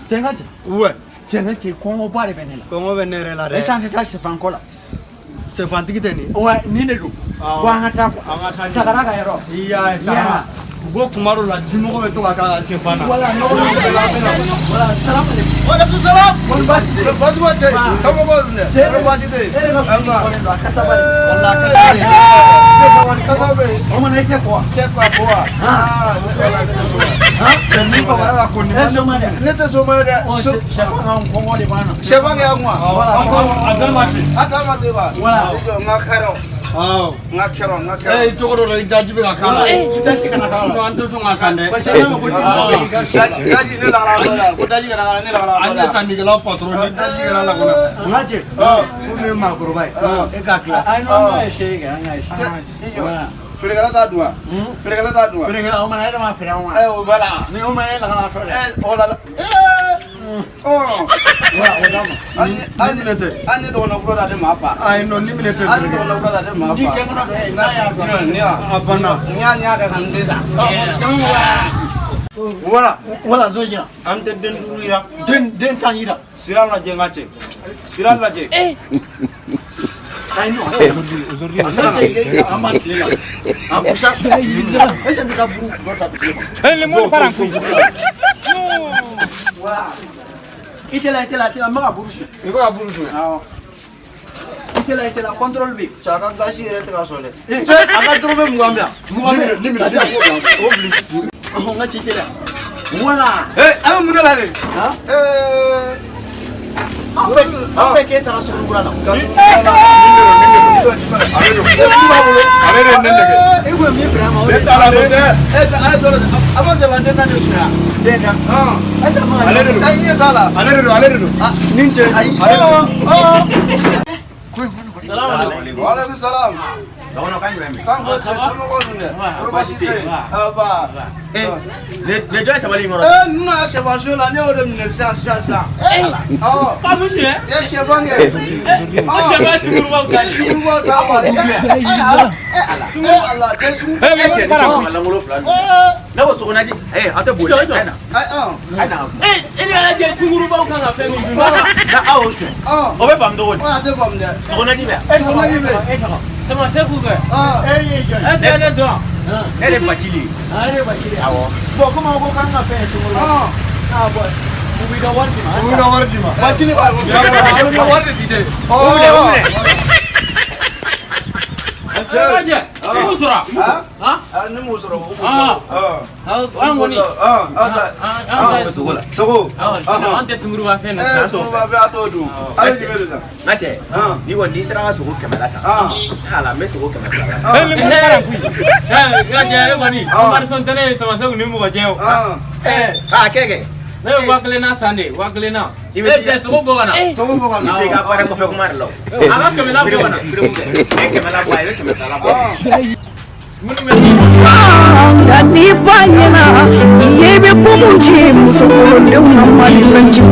Cɛ n ka cɛ. Ouais. Cɛ n ka cɛ, kɔngɔba de bɛ ne la. Kɔngɔ bɛ ne yɛrɛ la dɛ. Est-ce que an tɛ taa sɛfan ko la? Sɛfantigi tɛ nin. Ouais, nin de don. Awɔ. Bon, an ka taa quoi. An ka taa. Sagara ka yɔrɔ. I y'a ye sagara. U ko kuma dɔ la jimɔgɔ bɛ to ka k'a ka sɛfan na. Voilà, nɔgɔ bɛ la. Voilà, salam alaikum. Waaleykum salam. Kɔni baasi tɛ yen? Baasi ma tɛ yen. Somɔgɔw dun dɛ? Cɛ Kɔni baasi tɛ yen? E de ka fini bɔlen don, a kasa ba de. Walahi kasa bɛ yen. Kasa kasa bɛ yen. O kumana i tɛ ko wa? Cɛ ko a ko wa? Aa, ne wala ne tɛ soma. Cɛ ni fagara ka ko nin. E soma dɛ. Ne tɛ soma ye dɛ. Ɔ, sɛfan ka kɔngɔ de b'an na. Sɛfan kɛ yan kuwa. Voilà. A dan ma ten. A dan ma ten wa? Voilà. I jɔ n ka kɛrɛw. N ka kɛrɛw, n ka kɛrɛw. I cogo dɔ la i daji bɛ ka k'a la. I daji kana k'a la. An tɛ sɔn ka san dɛ. Parce que n'a ma ko Daji ne lagala bɔ la. Ko daji kana k'a la, ne lagala bɔ An la. ye sannikɛlaw patron ni daji kɛra la kɔnɔ. N ka cɛ. Ko min ye maakɔrɔba ye, e k'a kila. Ayi, non, an ka essayer kɛ, an ka essayer. I jɔ. Feerekɛla t'a dun wa? Feerekɛla t'a dun wa? Feerekɛla, o mana e de ma feere an ma. O b'a la. Ni o ma e lagala sɔrɔ dɛ. O la la. Ɔ. Voilà, o d'a ma. Hali Ni minɛ tɛ. Hali ni dɔgɔnɔ fura la, a tɛ maa fa. Ayi non, ni minɛ tɛ. Hali ni dɔgɔnɔ fura la, a tɛ maa Ji fa. kɛ kɔnɔ dɛ, n'a y'a dɔn. Ni y'a A banna. Ni y'a kɛ ka n den sa. Voilà. Voilà, dɔ jira. An tɛ den 5 yira. Den 10 yira. Sira lajɛ n ka cɛ. Sira lajɛ. Ayi non. Ne tɛ an b'an tile la. A busa. Est-ce que n bɛ taa buru dɔ ta bi? Le monde part en couille. Voilà. I tɛ la, i tɛ la, i tɛ la, n bɛ ka buru suɲɛ. I bɛ ka buru suɲɛ. Awɔ. I tɛ la, i tɛ la, contrôle bɛ yen. Cɛ, a ka gasi yɛrɛ tɛ ka sɔn dɛ. Cɛ, a ka dɔrɔmɛ 20 bɛ yan. 20 bɛ yen. Ni minɛ, ni minɛ. O bili. Ɔhɔn, n ka ci tɛ la. Voilà. A bɛ mun de la de? Han? Ee. An fɛ k'e taara sugunikura la. Ale de ale de ye ne nɛgɛ. E ko min feere an ma o de. Ne t'a la dɛ. A ye dɔ a ma sɛbɛn den naani suɲɛ. Den da. Est-ce que a ma Ale de don. Ayi, ɲɛ t'a la. Ale de don, ale de don. Ni n cɛ. Ayi. Ale de don. Salam alaikum. Waaleykum salam. Dɔgɔnɔ kan jumɛn bɛ? Kan ko somɔgɔw dun dɛ? Kɔrɔ baasi tɛ yen? Aba. Ne jɔn ye tabali in kɔrɔ? Ninnu y'a sɛfan so la, ne y'o de minɛ sisan sisan sisan. Awɔ. Pas vous suivez? E ye sɛfan kɛ. Aw sɛfan sungurubaw ta de. Sungurubaw ta wa? Ala. Ala, den sugu. Eh, E cɛ, le ne monde part en cɛ couille. ka langolo fila ninnu. Ne ko sogonaji, aw tɛ boli, a ye na. Ayi, A ye na. Eh, e ni ala cɛ, sungurubaw kan ka fɛn min dun. Na aw y'o suɲɛ. O bɛ faamu cogo di? A tɛ faamu dɛ. Sogonaji bɛ yan. Sogonaji bɛ yen. E tɔgɔ? Sama Seku kɛ. E ye jɔn ye? E tɛ ne dɔn. Ne de Bacili ye. Ah, e de Bacili ye. Awɔ. Bon, komi aw ko k'an ka fɛn ye sunkalo. Ah bon, u b'i ka wari d'i ma. U b'i ka wari d'i ma. Bacili b'a U b'i ka wari de di dɛ. O minɛ, o minɛ. E ka jɛ. I m'u sɔrɔ. Han? Ne m'o sɔrɔ. O b'o Ah. An kɔni. An bɛ sogo la. Sogo. An tɛ sunguruba fɛn ninnu. Sunguruba fɛn a t'o dun. Ale jumɛn de sa? N ka cɛ, ni kɔni n'i sera ka sogo 100 la san. Hala, n bɛ sogo 200 la san. Eh, le monde part en couille. Eh, ka jɛ, e kɔni. Comparaison tɛ ne ye Sama Seku ni mɔgɔ cɛ o. Eh, A kɛ kɛ. ne bɛ 1000 na san de, 1000 na. I bɛ E cɛ, sogo bɔ ka na. Sogo bɔ ka I na. bɛ se i ka baara kɔfɛ kuma de la o. A ka 100 na bɔ ka na. Ne 100 la bɔ, a ye 200 la bɔ. Minnu bɛ Nka n'i ba ɲɛna i ye, i bɛ ko mun ci muso kolodenw na Mali fɛn ci.